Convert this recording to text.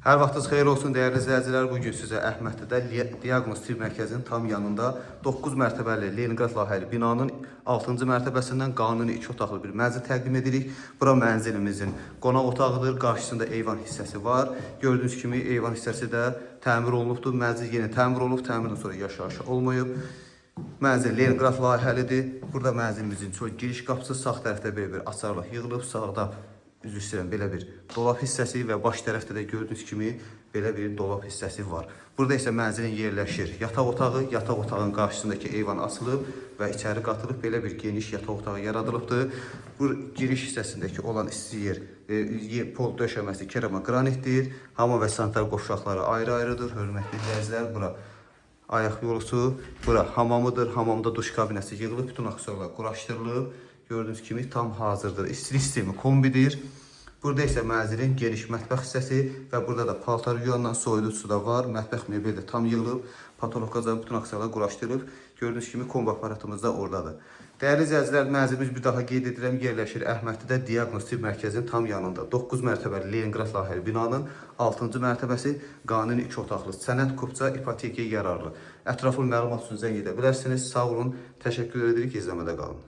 Hər vaxtınız xeyir olsun, dəyərli izləyicilər. Bu gün sizə Əhmədlidə Diaqnoz Tibb Mərkəzinin tam yanında 9 mərtəbəli Leninqrad layihəli binanın 6-cı mərtəbəsindən qanuni 2 otaqlı bir mənzil təqdim edirik. Bura mənzilimizin qonaq otağıdır. Qarşısında eyvan hissəsi var. Gördüyünüz kimi eyvan hissəsi də təmir olunubdur. Mənzil yeni təmir olunub, təmirdən sonra yaşayış olmayıb. Mənzil Leninqrad layihəlidir. Burada mənzilimizin çox giriş qapısı, sağ tərəfdə belə bir açarlıq yığılıb, sağda, üzr istəyirəm, belə bir dolab hissəsi və baş tərəfdə də gördüyünüz kimi belə bir dolab hissəsi var. Burada isə mənzilin yerləşir yataq otağı, yataq otağının qarşısındakı eyvan açılıb və içəri qatılıb, belə bir geniş yataq otağı yaradılıbdır. Bu giriş hissəsindəki olan isti yer, pol döşəməsi kerama qranitdir. Hamam və sanitar qovşaqları ayrı-ayrıdır. Hörmətli izləyicilər, bura ayaq yolusu, bura hamamıdır. Hamamda duş kabinəsi yığılıb, bütün aksesuarlar quraşdırılıb. Gördüyünüz kimi tam hazırdır. İstilik sistemi kombidir. Burada isə mənzilin geniş mətbəx hissəsi və burada da paltar yuyandan soyuducusu da var. Mətbəx mebeli də tam yığılıb. Patolokadan bütün aksesuarlar quraşdırılıb. Gördüyünüz kimi kombi aparatımız da oradadır. Dəyərli izləyicilər, mənzilimiz, bir daha qeyd edirəm, yerləşir Əhmədlidə Diaqnoz Tibb Mərkəzinin tam yanında. 9 mərtəbəli Leninqrad layihəli binanın 6-cı mərtəbəsi, qanuni 2 otaqlı. Sənəd kupça, ipotekaya yararlı. Ətraflı məlumat üçün zəng edə bilərsiniz. Sağ olun. Təşəkkür edirik. İzləmədə qalın.